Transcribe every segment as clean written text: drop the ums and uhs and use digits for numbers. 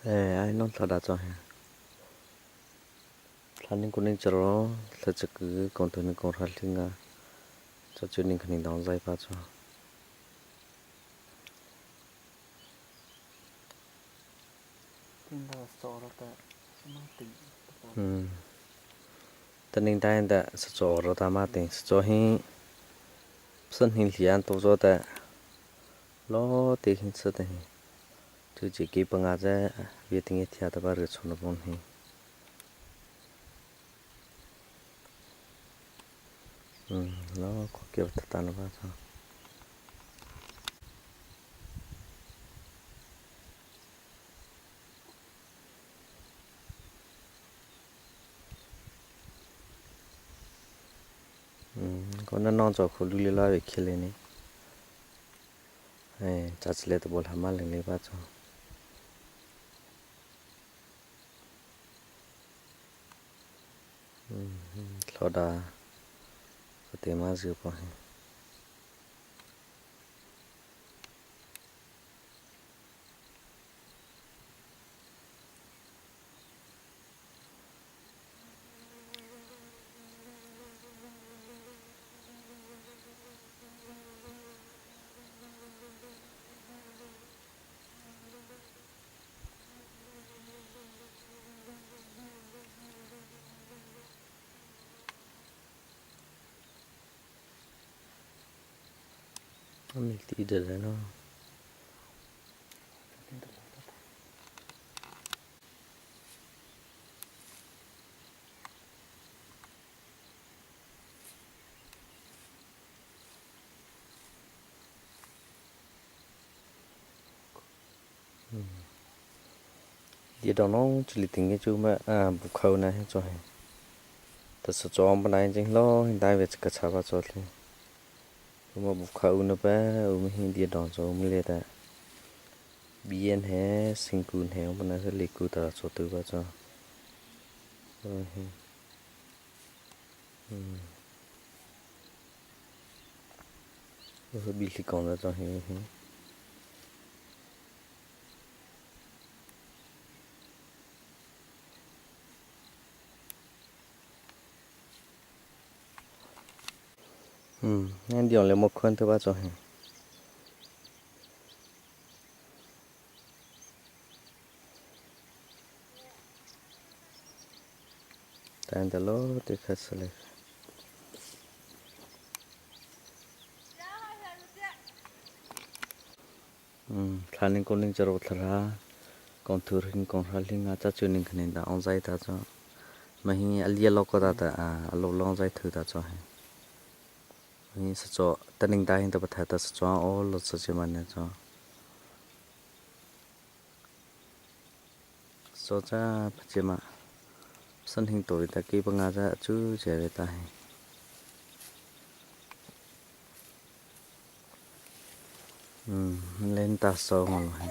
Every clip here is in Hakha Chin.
Ai non thla da cho he. Thla ning kuning charo thla chak kong tu ning kong ra hlinga cha chu ning khaning dong zai pa cho. Taning dai da sa cho ro ta ma ting sa cho hi san hin hlian to zo ta lo te hin sa te hi chu chi ki panga ja vi ting thia ta ba ri chon bon hi. Lo ko kyo ta ta na ba cha. Ko na non cho khu lu le la ve khile ni. Eh cha chile to bol hama le le ba cho. Thloda ko te ma zu po he. Mil ti de le no. Đi đó nó chỉ tính cái chú mà à bục khâu này cho hay. Ta sẽ cho ông bên này chính lo hiện tại về cái chả vào cho thế. Mà bục khâu nó bé ông hiện đi đón cho ông lên ta. Bien he sinh cún he ông bên này sẽ lịch cú ta cho từ vào cho. Bị lịch còn ra cho he. Nên điều là một khuyên thứ ba cho he. Tan da lo te khasale. Thlaning koning charo thlara kong thur hing kong hra ling a cha chu ning khanin da ong zai ta cho ma hi alia lo ko da ta a alo long zai thu ta cho he hi sa cho taning da hin ta patha ta sa cho o lo sa che man ne cho so cha phache ma san hing toi ta ki panga cha chu che ve ta he. Lên ta so ngon rồi.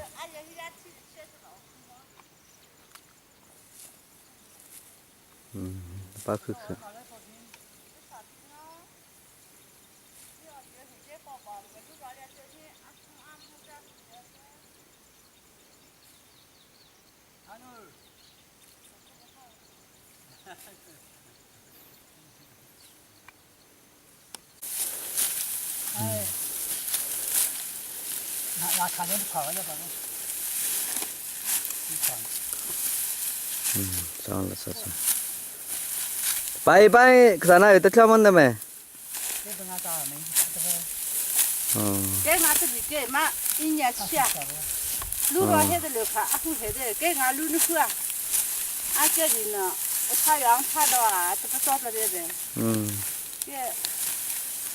Ba khứ khứ. Sao là sao sao. Bay bay, cái này tôi cho mình đây mày. 给俺这里给嘛一年吃啊，路上还是留卡，阿公还是给俺路那个，俺这里呢，他养他的啊，这个找不得人。给，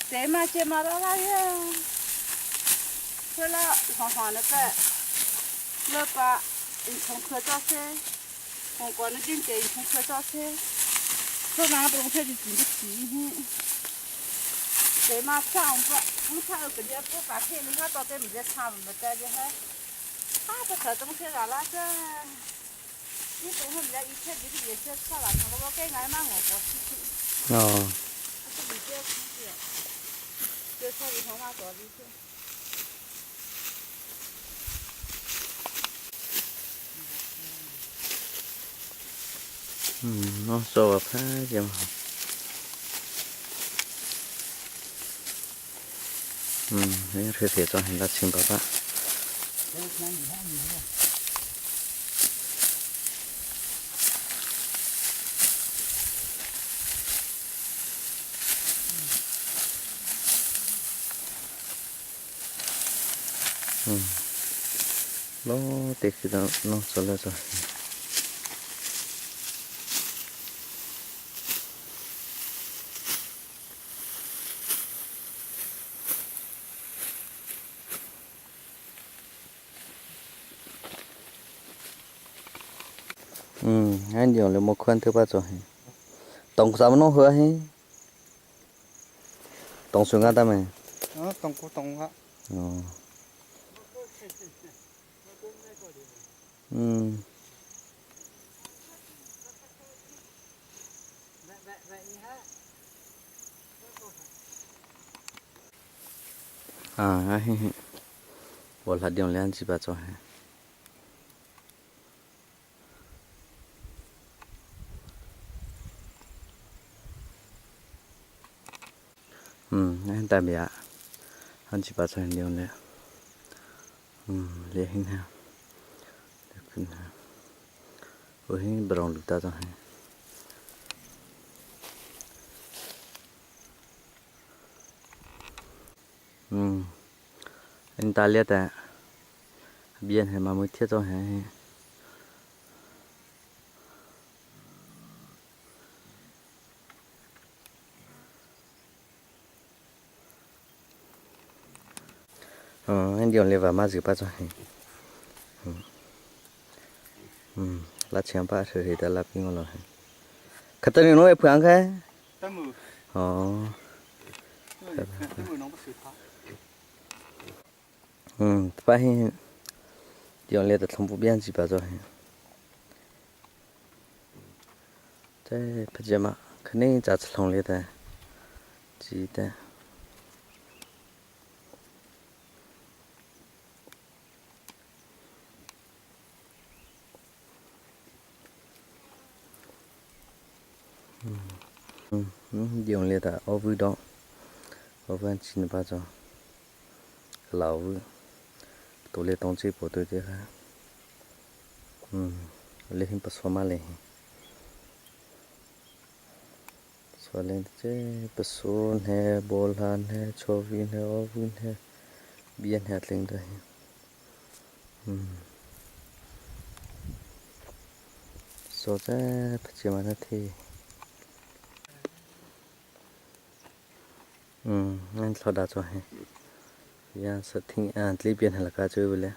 对嘛这嘛啦啦呀，说了黄黄那个，老爸，你从可早噻，我光那点给从可早噻，说哪不用车就进不去。对嘛，上不，我他个个不把开，你看到底没在差没得的还，他不吃东西了那个，你东西没在一天就是也是吃了，我给俺妈我不吃去。哦。这里边吃的，这菜里头嘛多的是。Nó so phá gì mà. Ừ, thế thế cho hình là chim bà bà. Ừ. Nó tiệc thì nó cho lên rồi. Ừ, anh nhiều là một khoản thứ ba rồi. Tổng sao nó hứa hay? Tổng số ngàn ta mày. 啊，tổng của tổng ạ. Ờ. Ừ. À, 我那点两几百张还。Ừ, anh ta bị ạ. Anh chỉ bảo cho anh điều này. Ừ, lấy hình nào. Được nào. Ôi, hình bronze được ta rồi. Ừ. Anh ta liệt à. Biên hay mà mới thiết rồi hả? Ờ, anh điều này vào mà giữ bắt rồi. Ừ, lá chém ba thì ta lắp cái rồi. Khát tên nó phải ăn cái. Tâm mù. Ờ. Tâm mù nó có sự thọ. Ừ, ba hi. Điều này là không biết gì bao rồi. Thế bây giờ mà cái này chả thông liệt à. Chỉ ta. 用力的，我不懂，我问七八种，老五，独立东西部队的哈，你很不错嘛嘞，说嘞这不错呢，波兰呢，乔维呢，奥维呢，边还领的，说这不起码那天。 anh thọ đã cho hay ya sợ thính an lý biên là cá chơi vậy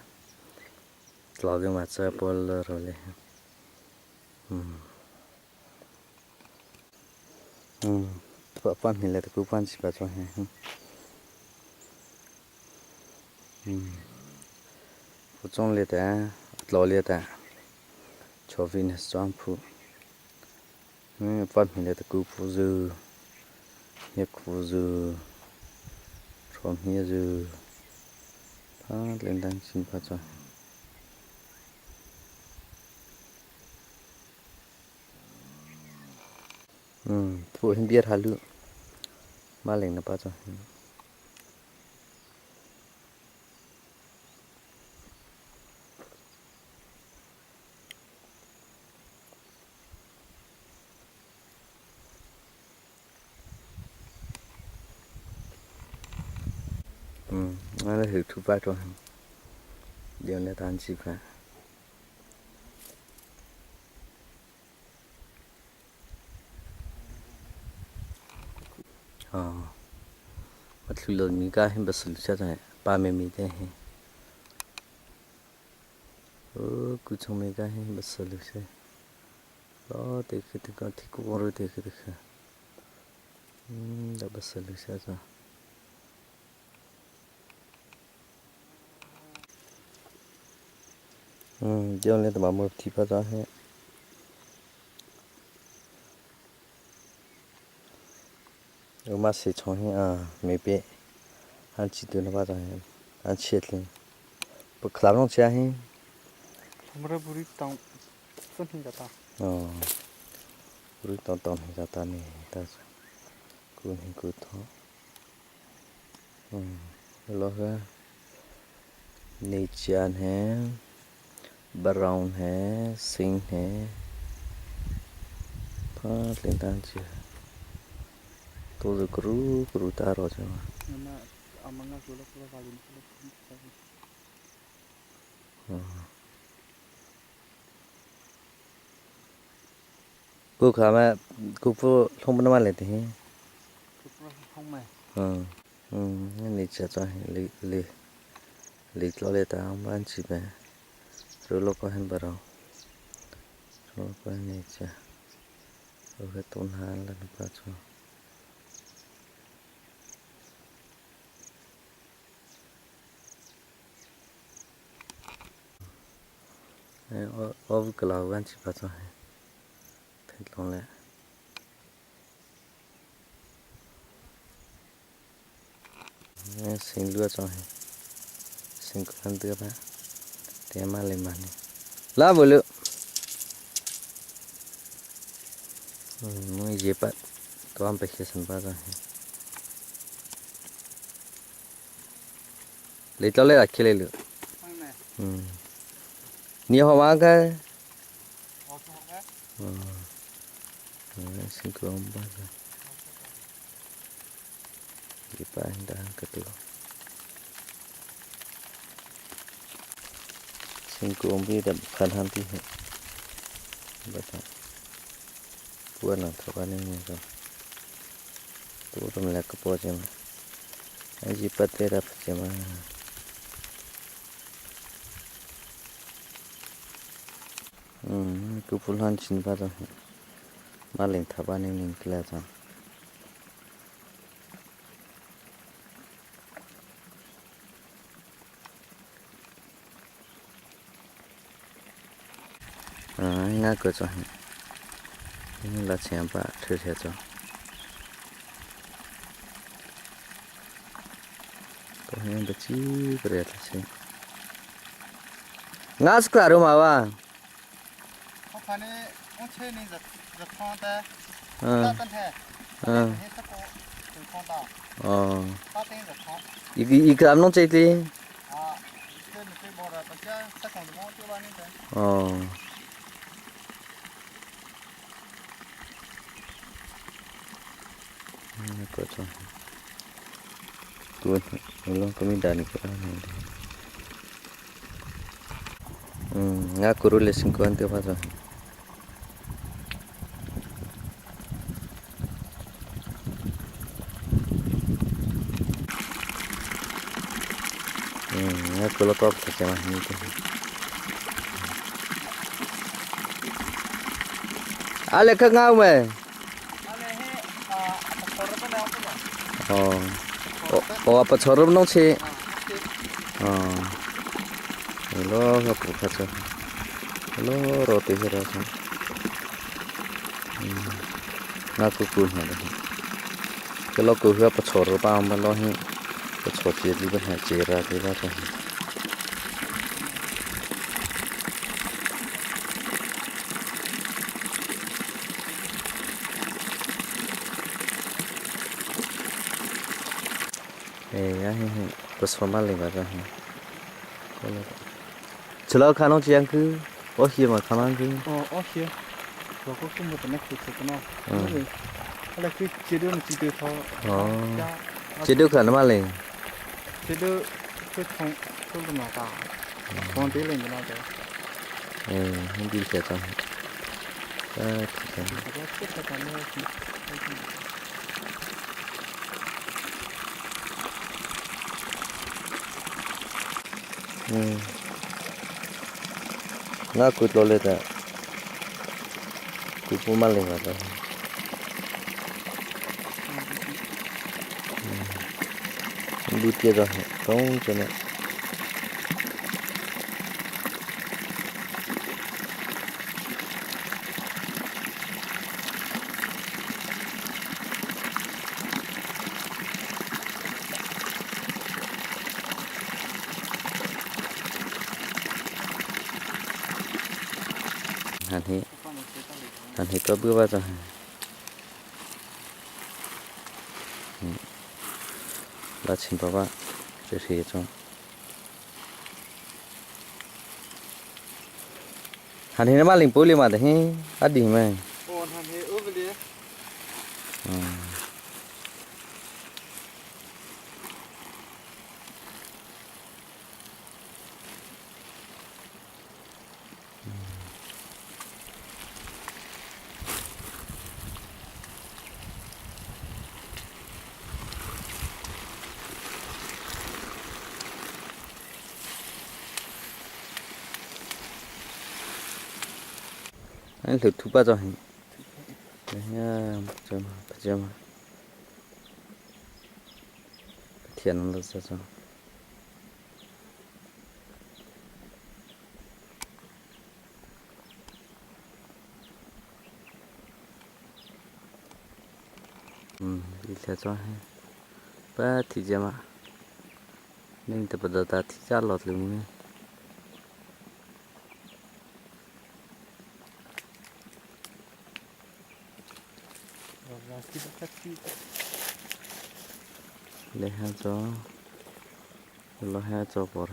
lo cái mà chơi ball rồi le ừ pan thì là cứ pan chỉ vào cho hay phụ trong liệt ta lo liệt ta cho vin xoan phụ pan thì là cứ phụ dư nhật phụ dư from here dư phát lên đang xin phát rồi phụ hình biết hà lượng mà lên nó bắt rồi nó là thử thu bắt rồi điều này tan chỉ phải मतलब लोग मी का है बस लुचा है पा में मीते हैं ओ कुछ में का है बस लुचा लो देख देख ठीक और देख देख बस लुचा था जो ले तो मामू थी पता है mà sẽ cho hiện à mấy bé ăn chỉ từ nó bắt rồi ăn chết lên bực làm nó chơi hin हमरा बुरी tông phân hình cả ta. Ờ Ru tong tong hi ta ni ta ku ni ku tho. Lo ha नीचान है, brown है, सिंह है, pha lên tan chưa tôi rồi cru cru ta rồi chứ mà. Cô khá mà cô phụ không biết nói lại thế. नीचे cho li li li lo le ta ban chỉ bé rồi lo có hen baro rồi có नीचे rồi cái tôn hàn là nó bắt cho of glove ban chỉ bắt cho thế lòng lẽ sinh lúa cho sinh con đưa ba thế mà lên mà này lá vừa lựa nuôi dẹp á tôi ăn bạch sân ba rồi lấy cho lấy là kia lấy lựa nhiều hoa cái sinh con ba rồi Ipa đang ketu. Singku ombi dan bukan hanti he. Baca. Buat nak terapa ni ni tu. Tu tu melak ke pojok mah. Aji patera pojok mah. Kupulhan cinta tu. Maling thapa ni ni kelihatan. 应该各种，那钱吧，吃些着。都很的几个月了些。俺是干什么哇？我看你，我请你日日康的，嗯，嗯，哦，一个一个俺弄这的。啊，这你这包的，大家吃空的么？对吧？你这。哦。Có cho tuôn nó có mình đàn cái này nga kuru le singkuan tiap aja nga kulu top saja mah ini ale ka ngau me. 어, 아빠 저름 농치. lo ngap kaca. Lo roti hera. Ngaku ku na. Cái lo ku apa chor pa ma lo hi. Chor chi li ba ha che ra ti ba ta. Eh, ya hi hi. Pasfama le ba ta hi. 除了看到这样去，我希望看到去。哦，我去，我个父母怎么去吃的呢？嗯。后来去接到几对他。哦。接到看到嘛嘞？接到去从从个哪打？从这里那个。嗯，很厉害的。哎，嗯。Nga kut lo le ta. Ku pu ma le ma ta. Bu tie da tong cho na. Hàn thế. Hàn he ka bưa ba cho. La chin pa ba che she cho. Hàn he ma ling pu li ma de hi a di me. On han he u li. Anh thử thu ba cho hình. Đấy, cho mà. Thiện là sao cho. 一条装，不提前嘛，恁得不得打提前落了么？来下做，落下做不了，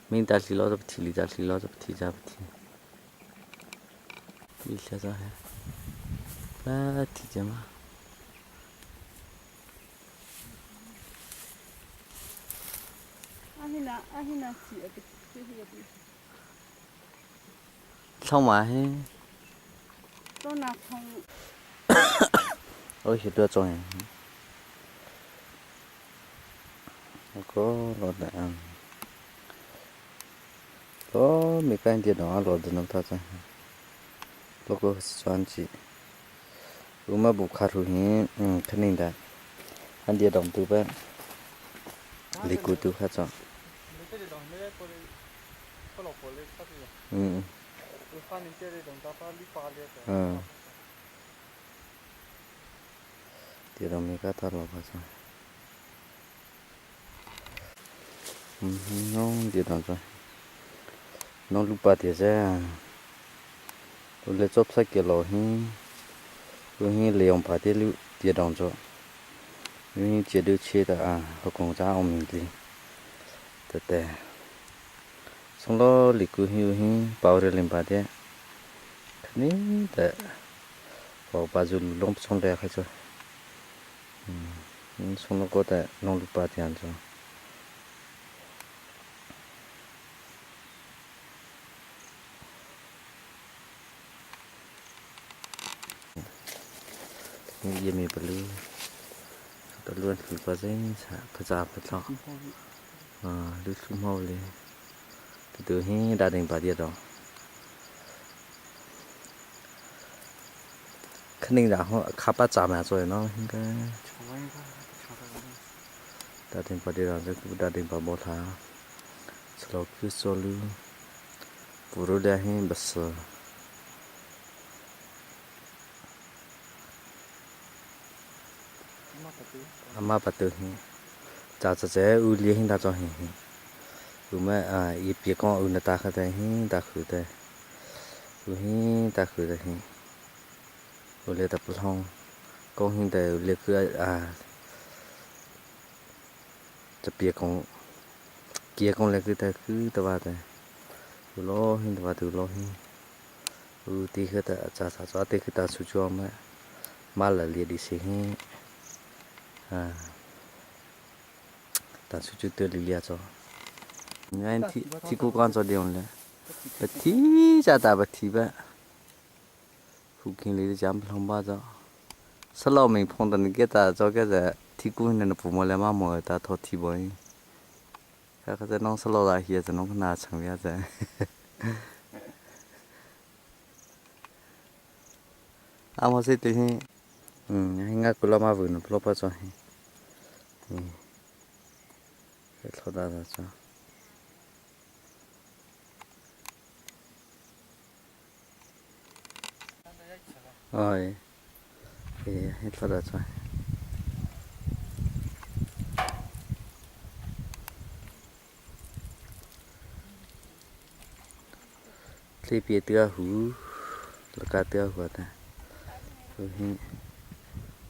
明大是老子不提，里大是老子不提，咋不提？一条装，不提前嘛。 xong mà he ôi thì đưa cho có lọt đạn có mấy cái tiền đó lọt được nó ta cho lọt có xoắn chị mà buộc khát rồi he cái này đã anh đi đồng từ bên lý cụ từ khát cho ừ ờ thì đồng mình cái ta lọt vào cho nó đi đồng cho nó lúc ba thì ra tôi lấy chóp sách kia lò hi tôi hi liều bà thì lưu đi đồng cho nhưng chỉ được chia ta à họ còn ra ông mình đi tê tê xong đó lịch cứ hiu hi bảo rồi lên bà thế nên tê bảo bà dù lông xong đây khai cho xong nó có tê nông lúc bà thì ăn cho ยี่มีปลือตะล้วนถือปลาเส้นสะพระจ่าพระจอกอ่าดูชุ่มเมาเลยตัวให้ดาเด้งปลาเดียวดอก肯定然后卡巴炸嘛做的喏，应该。大定巴的让这个大定巴摩他，除了去做路，不如两很不是。阿妈不对，咋子这屋里很大装很很，我们啊一别讲屋那大个的很大个的，有很大个的很。我来得不通，讲现在那个啊，这别讲，别讲那个的去的话的，有老现的话都老现，有这个的咋咋咋这个打出去嘛，马了列的些啊，打出去得里俩做，你看提提过光做的用了，不提咋打不提呗。phụ kinh lý chấm không bao giờ sao lâu mình phong tần cái ta cho cái gì thì cũng nên phụ mồ mà mồ ta thôi thì bồi các cái nó sao lâu là hiện giờ nó nào chẳng biết giờ à mà sẽ thì ừ anh ngã cũng lo mà vừa nó lo bao giờ ừ cái thọ đã ra cho ôi thì hết rồi rồi thì bia tưa hú Laka tia hua ta. Hi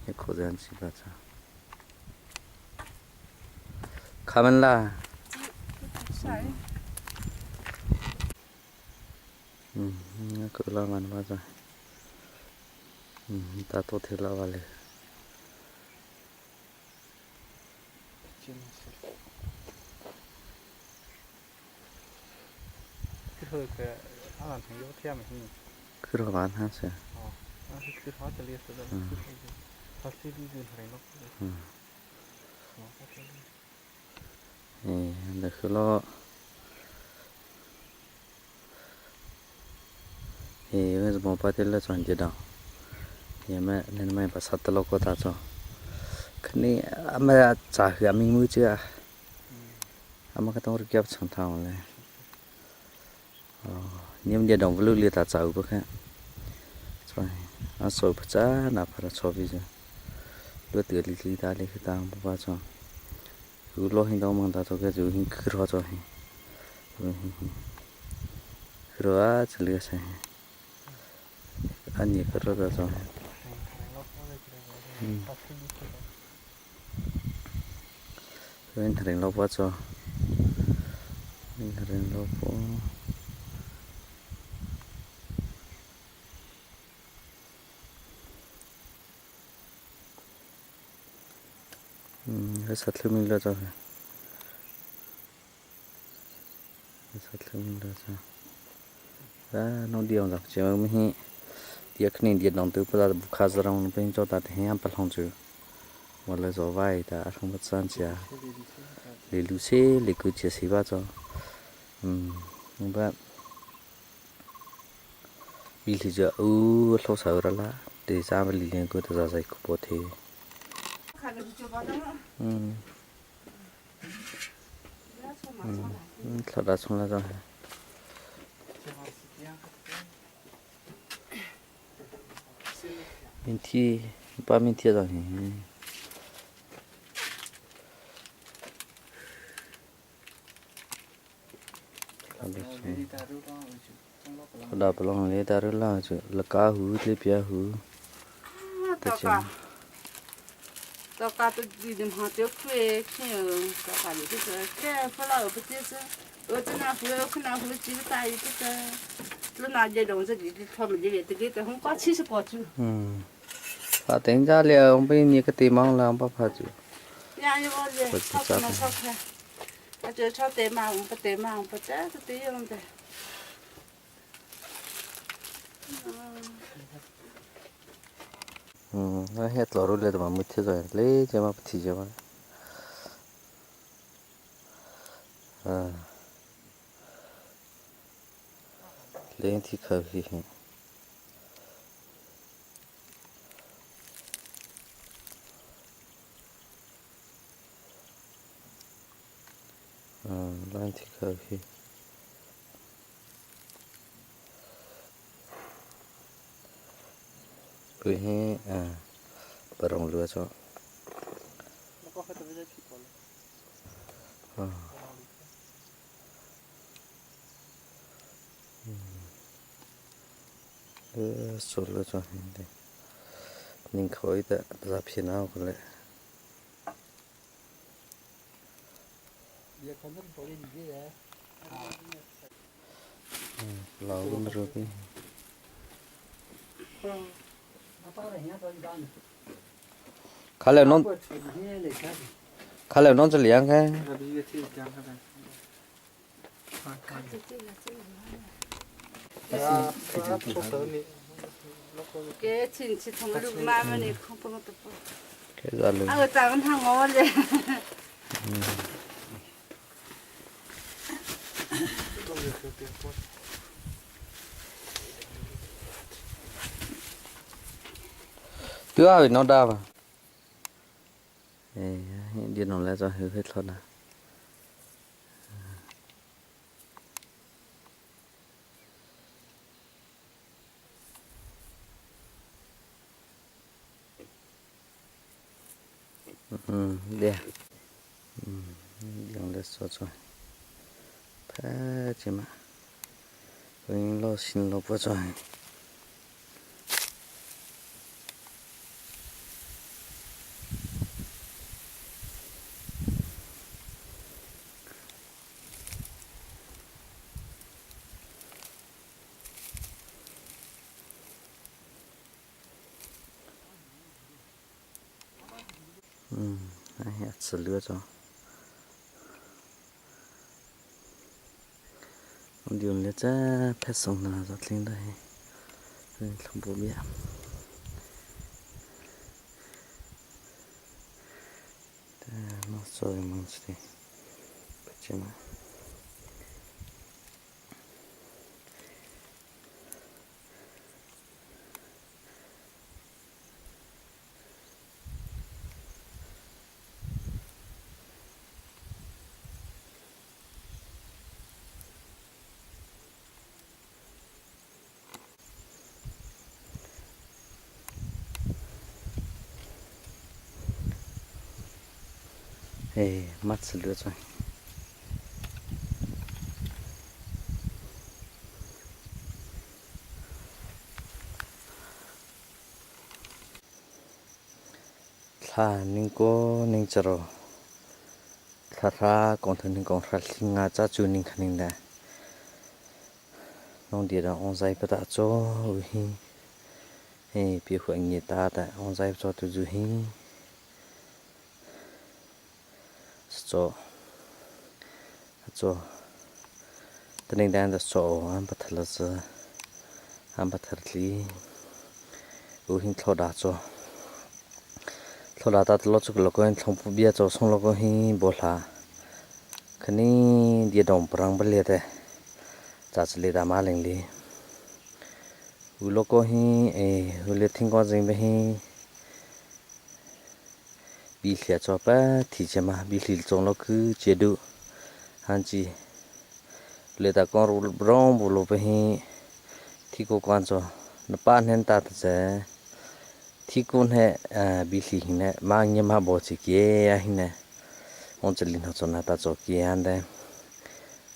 hi kho jan si ba cha. Khaman la. Ko la man ba cha. Ta to the la wale. คือประมาณห้าเสียนี่เดี๋ยวคือล้อเฮ้ยจะบอกปฏิละจวนจีดาวยังไม่นั่นไม่ภาษาตลกก็ตาจอคืนนี้อามาจ่าเหือมีมือเจ้าอามาก็ต้องเก็บช่องทางเลย niêm địa động lưu liệt ta cháu bức ha rồi à soi bức cha nạp phải cho bây giờ lúa từ lý lý ta lấy cái ta ba cho cứ lo hình đâu mà ta cho cái dù hình cứ lo cho hình cứ lo chỉ lấy cái anh nhỉ cứ lo cho bên thằng lo quá cho bên thằng lo quá satlu mila cho satlu mila cho ra nó điều dọc chiều mới hi tiếc nên điện đồng từ bây giờ bukha zarang bên cho ta thì em bắt lòng chữ một lời gió vai ta không bắt san chia để lưu xe để cứ chia sẻ ba cho nhưng bạn bị thì giờ u lâu sợ ra lá để ra mà liền cứ ta ra dạy của bộ thế thật là xong là rồi mình thi ba mình thi rồi đập lòng lấy ta rất là là cá hú lấy bia hú 到家都里头哈就亏，看到家里就是看不老不就是，我这那户看那户几个大一个的，这那些东西里头他们这里这个这红瓜78住。啊，等下了，我们你个地方了，不怕住。两一窝子，炒不能炒开，那就炒对嘛，我不对嘛，不这是对用的。那还老路来的嘛，没听着，来这嘛不提这嘛。啊，连体可以。连体可以。对嘿，啊，不容易做。啊。说了做的，您可以的，咋骗哪个嘞？老公这边。看了弄，看了弄这两个。给亲戚同路妈妈的空不不不。啊，我早上他我嘞。Tưa thì nó đa mà. Điện nó lại cho hư hết luôn à. Đây. Điện lại cho cho. Phá chứ mà. Mình lo xin lo bữa rồi. salu cho. Điều này cha phép sống là rất linh đây. Không bố mẹ. Nó rồi mình sẽ bắt mà. Ê, mắt sẽ lướt rồi. Thla ning ko ning charo. Thla ra kong thân ning kong ra nga cha chu ning khaning da. Nong dia da ong zai pa ta cho u hi. Ê, pi hu anh ta ta ong zai cho tu ju hi. Cho cho tning dan da so an pathala cha an pathar li u hin thlo da cho thlo da ta lo chuk lo ko en thong pu bia cho song lo ko hi bo hla khani dia dong prang ba le te cha chli da ma leng li u lo ko hi e u le thing ko jing be hi bi hlia cho pa thi che ma bi hlil chong lo ku che du han chi le ta con ru brong bu lo pe hi thi ko kwan cho na pa nen ta ta che thi kun he bi hli hi ne ma nye ma bo chi ke ya hi ne on che lin ho cho na ta cho ki han de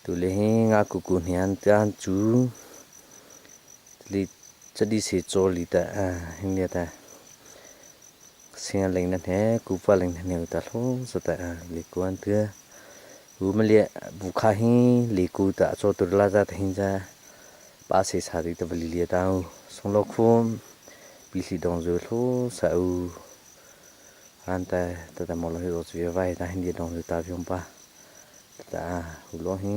tu le hi nga ku ku nian tan chu li chadi se cho li ta a hin le ta siang leng na he ku pa leng na ne ta lo so ta li kuan te u ma le bu kha hi li ku ta cho tu la za ta hin ja pa se sa ri ta li le ta u song lo khum pi si dong zu lo sa u an ta ta ta mo lo hi ro chu vai ta hin di dong zu ta vyong pa ta u lo hi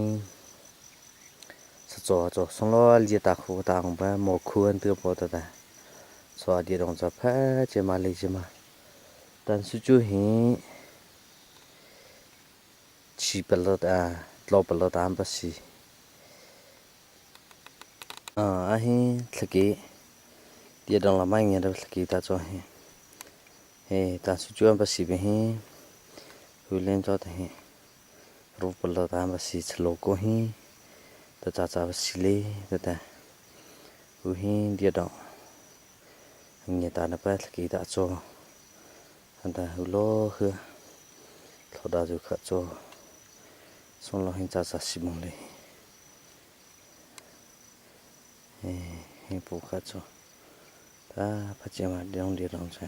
sa cho cho song lo li ta khu ta hong pa mo khu an te po ta ta so di dong za pha che ma le che ma tan su chu hi chi pa lo ta tlo pa lo ta an pa si a hi thlaki dia dong la mai nge da thlaki ta cho hi he ta su chu an pa si be hi hu len cho ta hi ru pa lo ta an pa si chlo ko hi ta cha cha pa si le ta ta hu hi dia dong nge ta na pa thlaki ta cho an ta hu lo hu thlo da ju kha cho song lo hin cha cha si mong le he he pu kha cho ta pha che ma dong di dong cha.